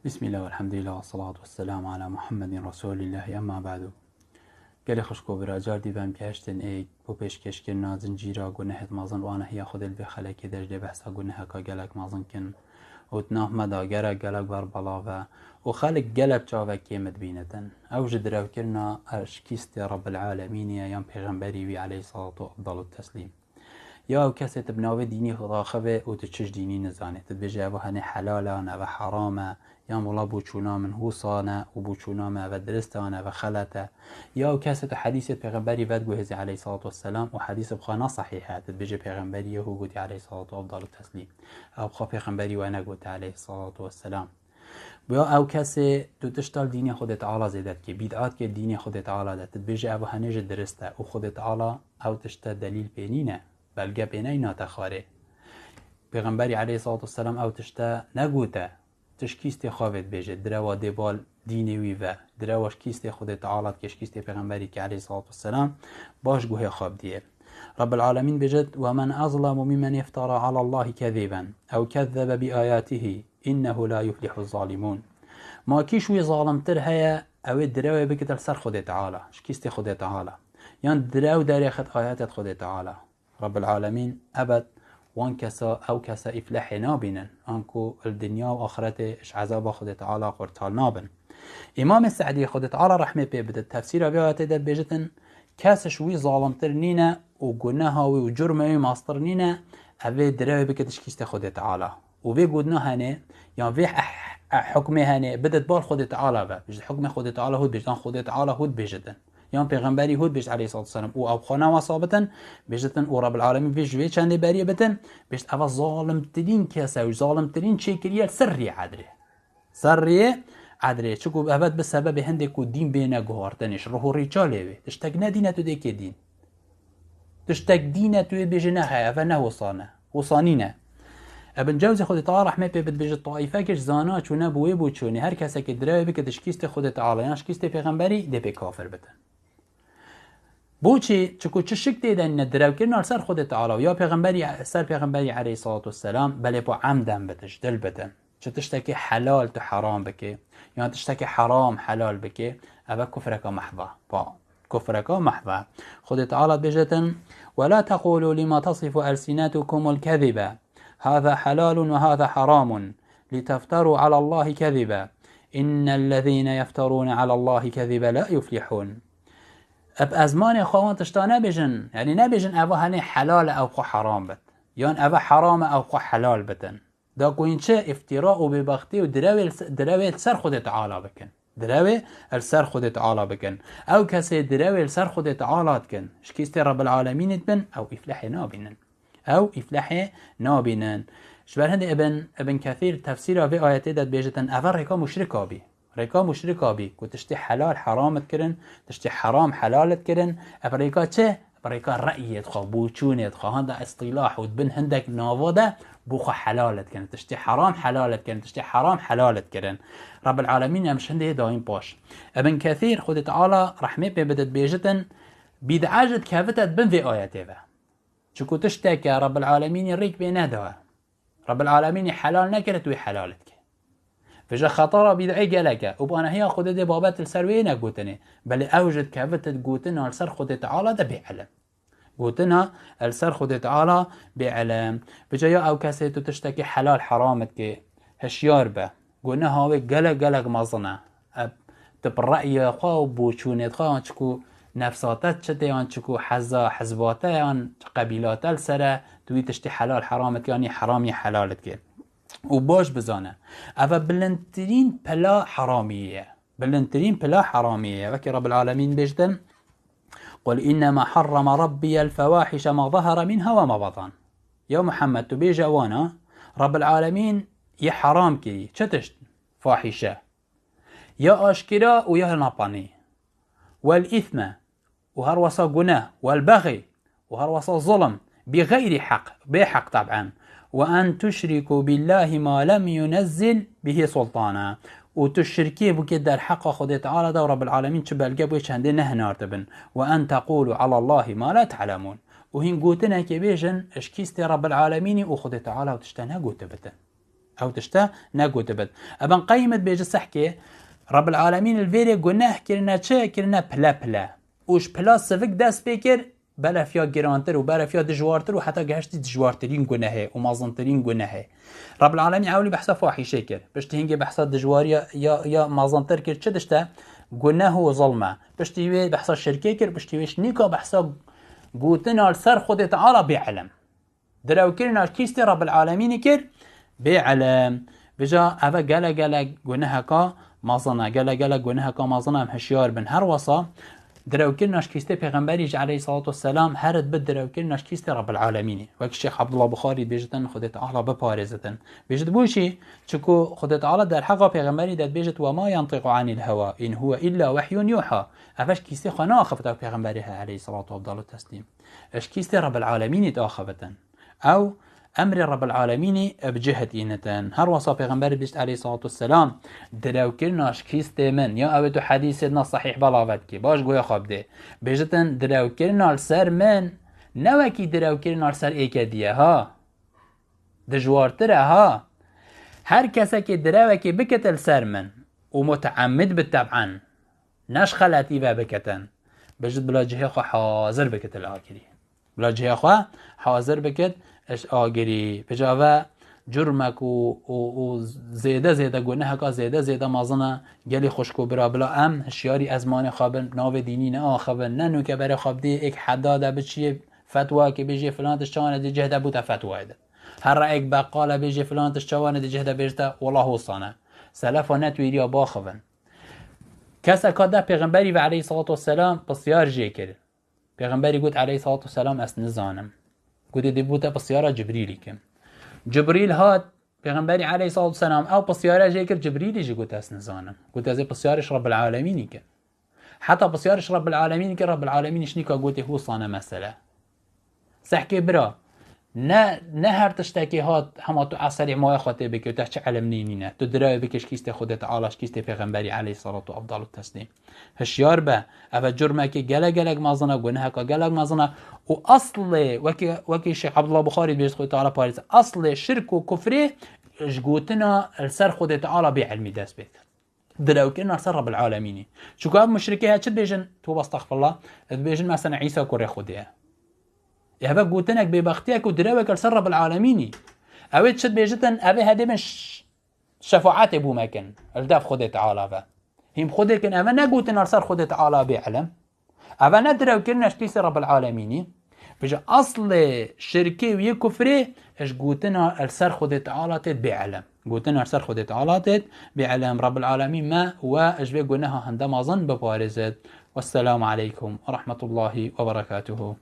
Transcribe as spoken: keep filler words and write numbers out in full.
Bismillah, velhamdülillah, ve salatu ve selamu ala Muhammedin Resulillah, emma ba'du. Gelê xwişk û bira, car dî ve em gehiştin ê bo pêşkêşkirina zincîra gunehêt mezin û anahiya Xwedê li vê xelekê de ji lê behsa guneheka gelek mezin kin û di nav me de gerek gelek ber belav e û xelk gelek çavek kêm dibînitin. Ew ji direvkirina şikîstê Rabbil Alemînê ye yan Pêxemberî wî aleyhissalatu afdalu teslîm. Ya ew kesê tu bi navê dînî daxivê û tu çi ji dînî nizanî. Tu dibêjî, "Ev hene helal e, yan ev heram e, yan wela boçûna min wisa ne û boçûna me ev dirist e, yan ev xelet e." Ya ew kesê tu hedîsê Pêxemberî vediguhêzî aleyhissalatu vesselam û hedîs bi xwe ne sehîh e. Tu dibêjî, "Pêxemberî yê hû gotî aleyhissalatu afdalu teslîm." Ew xwe Pêxemberî we negote aleyhissalatu vesselam. Bo ya ew kesê tu tişta li dînê Xwedê Teala zêde dikê, bîd'at kê dînê Xwedê Teala de, tu dibêjî, "Ev hene jî dirist e" û Xwedê Teala ew tişte delîl pê nîne, belge pê neyna te xwarê. Pêxemberî aleyhissalatu vesselam ew tişte negote, tu ji kîstê xwe vê dibêjê, direwa dê bal dînê wî ve, direwa ji kîstê Xwedê Teala dikê, ji kîstê Pêxemberî ke aleyhissalatu vesselam baş guhê xwe bidiyê. Rabbil Alemîn bêjit, "Ve men azlemu mimmen iftara alallahi keziben ew kezzebe bi ayatihi innehu la yuflihu zalimun." Ma kî ji wî zalimtir heye, ew ê direwê bikite li ser Xwedê Teala, ji kîstê Xwedê Teala, yan direw derêxit ayetêt Xwedê Teala. Rabbil Alemîn ebed wan kesa, ew kesa îflehê nabînin, anku li dinya û axretê ji ezaba Xwedê Teala qurtal nabin. Îmamê Se'dî, Xwedê Teala rehmê pê bide, tefsîra vê ayetê de dibêjitin, kes ji wî zalimtir nîne û guneha wî û curmê wî mastir nîne, ev ê direwê bikit ji kîstê Xwedê Teala. Û vê gotina hene, yan vê eh, eh, hukmê hene, bidit bal Xwedê Teala ve. Ji hukmê Xwedê Teala hût bêjit, an Xwedê Teala hût bêjitin. Yan Pêxemberî hût bêjit aleyhissalatu vesselam. Û ew xwe newa sabitin, bêjitin û Rabbil Alemîn vê ji vê çendê beriyê bitin, bêjit eva zalimtirîn kes e û zalimtirîn çêkiriye li ser rê edrê. Ser rê edrê. Çiku evet bi sebebê hindê ku dîn bêne guhartinê, ji ruh û rîça lê wê. Tiştek ne dîne tu dêkê dîn. Tiştek dîne tu yê bêjî ne heye, eve ne wisa ne. Wisa nîne. Ibn Cewzî Xwedê Teala rehmê pê bid bêjit, taîfekê ji zana çûne bi wê boçûnê, her kesekê direwê bikit ji kîstê Xwedê Teala yan ji kîstê Pêxemberî dê pê kafir bitin. Boçî? Çiku çi şik tê de nîne direwkirina li ser Xwedê Teala û ya Pêxemberî, ser Pêxemberî aleyhissalatu vesselam, belê po emden bitin, ji dil bitin. Çi tiştekî helal tu heram bikê, yan tiştekî heram helal bikê, ev e kufreka mehv e. Pa, kufreka mehv e. Xwedê Teala dibêjetin, "Ve la tequlu lima tasifu elsinetukumul kezibe. Haza helalun ve haza heramun. Litefteru alallahi kezibe. İnnellezine yefterune alallahi kezibe la yuflihun." Eb ezmanê xwe wan tişta nebêjin, yanî nebêjin, "Eva henê helal e, ew xwe heram bit." Yan "Eva heram e, ew xwe helal bitin." Da ku hîn çi îftîra û bêbextî û direwê, direwê li ser Xwedê Teala bikin. Direwê li ser Xwedê Teala bikin. Ew kesê direwê li ser Xwedê Teala dikin, ji kîstê Rebbil Alemînê dibin, ew îflehê nabînin. Ew îflehê nabînin. Ji ber hindê Ibn, Ibn Kethîr tefsîra vê ayetê de dibêjitin, eva rêka muşrika bî. Rêka muşrika bî ku tiştê helal heram dikirin, tiştê heram helal dikirin. Ev rêka çi? Bi rêka reyê dixwe, boçûnê dixwe, handa îstîlah û dibin hindek nava de bo xwe helal dikirin. Tiştê heram helal dikirin, tiştê heram helal dikirin. Rebbil Alemîn em ji hindê dayîn paş. Ibn Kethîr, Xwedê Teala rehmê pê bide, dibêjitin, bîd'e jî dikevite di bin vê ayetê ve. Çiku tişteke Rebbil Alemînî rêk pê nedaye. Rebbil Alemînî helal nekire, tu wê helal dike. Vêje xetara bîd'ê gelek e û bi anahiya Xwedê dê babet li ser wê yê negotinê. Belê ew jî dikevit di gotina li ser Xwedê Teala de bêelem. Gotina li ser Xwedê Teala bêelem. Vêje ya ew kesê tu tiştekî helal heram dikê, hişyar be. Guneha wê gelek gelek mezin e. Ev tu bi reyê xwe û boçûnê xwe, yan çiku nefsa te çi tê, yan çiku heza hizba te, yan qebîla te li ser e, tu wî tiştê helal heram dikê, yanî heram yê helal dikê. Û baş bizane, ev e bilindtirîn pila heramiyê ye. Bilindtirîn pila heramiyê ye. Wekî Rebbil Alemîn bêjtin, "Qul innema harrama rabbiyel fewahişe ma zahara minha ve ma batan." Ya Muhammed, tu bêje wana, Rebbil Alemîn yê heram kirî. Çi tişt? Fahişe. Ya aşkira û ya napanî. Wel îsme, û her wesa guneh, wel bexî, û her wesa zulm, bi xeyrî heq, bê heq teb'en. Ve en tuşrikû billahî ma lem yunezzil bihî sultana. Û tu şirkê bikê derheqa Xwedê Teala de û Rebbil Alemîn çi belge bo wê çendê nehinartibin. Ve en teqûlû alallahî ma la te'lemûn. Û hîn gotinekê bêjin, ji kîstê Rebbil Alemînî û Xwedê Teala û tişte negotibitin. Ew tişte negotibit. Ibn Qeyyim dibêje sehkê, Rabbil Alemîn li vêrê guneh kirine çi? Kirine pile pile. Û ji pila sivik dest pê kir, belefiya girantir û belefiya dijwartir û heta gehiştî dijwartirîn gunehê û mezintirîn gunehê. Rabbil Alemîn ewlî behsa fahîşê kir. Piştî hingê behsa dijwariya ya, ya mezintir kir. Çi dişte? Guneh û zilm e. Piştî wê behsa şirkê kir, piştî wê şinîka behsa gotina li ser Xwedê Teala bê ilim. Direwkirina kîstê Rabbil Alemînî kir bê ilim. Vêca eve gele gele guneheka mezin e. Gele gele guneheka mezin e, em hişyar bin. Her wesa direwkirina kîstê Pêxemberî jî aleyhissalatu vesselam her dibi direwkirina kîstê Rabbil Alemînî. Wek Şêx Abdullah Buxarî dibêjitin, Xwedê Teala biparêzitin. Bêjit bo çi? Çiku Xwedê Teala derheqa Pêxemberî de dibêjit, "Ve ma yantiqu anil hewa, in huve illa wehyun yuha." Eve ji kîstê xwe neaxifte Pêxemberî he aleyhissalatu afdalu teslîm. Ji kîstê Rabbil Alemînî diaxifitin. Ew emrê Rabbil Alemînî bi cih dînitin. Her wesa Pêxemberî bîst aleyhissalatu vesselam, direwkirina ji kîstê min, ya ew ê tu hedîsê dina sahîh belavet kî, baş goya xwe bidê. Bêjitin, direwkirina li ser min, ne wekî direwkirina li ser êkediye, ha. Dijwartir e, ha. Her kesekê direwekê bikete li ser min û muteemmid bi teb'en, ne ji xeletî ve biketin. Bêjit bila cihê xwe hazir bikit li agirî. Bila cihê xwe hazir bikit ji agirî. Vêca ve curmek û, û, û zêde zêde guneheka zêde zêde mezin e. Gelî xwişk û bira, bila em hişyarî ezmanê xwe bin, navê dînî neaxivin, ne nûke berê xwe bidê êk heda de biçiyê fetwayekê bêjê filan tişt çawan e, di cih de bûte fetwayê de. Herre êk beqal e bêjê filan tişt çawan e, di cih de bêjte wela hosan e. Selefa netwêriya baxivin. Keseka de Pêxemberî ve aleyhissalatu vesselam pisyar jê kir. Pêxemberî got aleyhissalatu vesselam, "Ez nizanim." Gotê, "Dê bûte pisyara Cibrîlî kim." Cibrîl hat, Pêxemberî aleyhissalatu vesselam ew pisyare jê kir, Cibrîlî jî got, "Ez nizanim." Got, "Ez ê pisyarê ji Rabbil Alemînî kim." Heta pisyarê ji Rabbil Alemînî kir, Rabbil Alemînî şinîka gotê, "Hûsane mesele." Sehkê bira, ne, ne her tiştekê hat hema tu eserê maya xwe tê bikê û te çi ilim nînîne. Tu direwê bikê ji kîstê Xwedê Teala, ji kîstê Pêxemberî aleyhissalatu afdalu teslîm. Hişyar be, eve curmekê gelek gelek mezin e, guneheka gelek mezin e. Û eslê, wekî, wekî Şêx Abdullah Buxarî dibêjit, Xwedê Teala parêz, eslê şirk û kufrê ji gotina li ser Xwedê Teala bê ilmî dest pê kir. Direwkirina ser Rabbil Alemînî. Çunku ev muşrikê he çi dibêjin? Toba estexfirullah. Dibêjin mesela Îsa kurê Xwedê ye. Eve gotinek bêbextiyek û direwek li ser Rabbil Alemînî. Ew ê çi dibêjitin? Ev ê hedê bin ş-, şefaetê bû me kin. Li dev Xwedê Teala ve. Hîm Xwedê kin, eve ne gotina li ser Xwedê Teala bê ilim. Eve ne direwkirina ji kîsê Rabbil Alemînî. Bije eslê şirkê û yê kufrê ji gotina li ser Xwedê Teala tê bê ilim. Gotina li ser Xwedê Teala tê bê ilim. Rabbil Alemîn me we ji vê guneha hinde mezin biparêzit. Wesselamu aleykum ve rahmetullahi ve berekatuhu.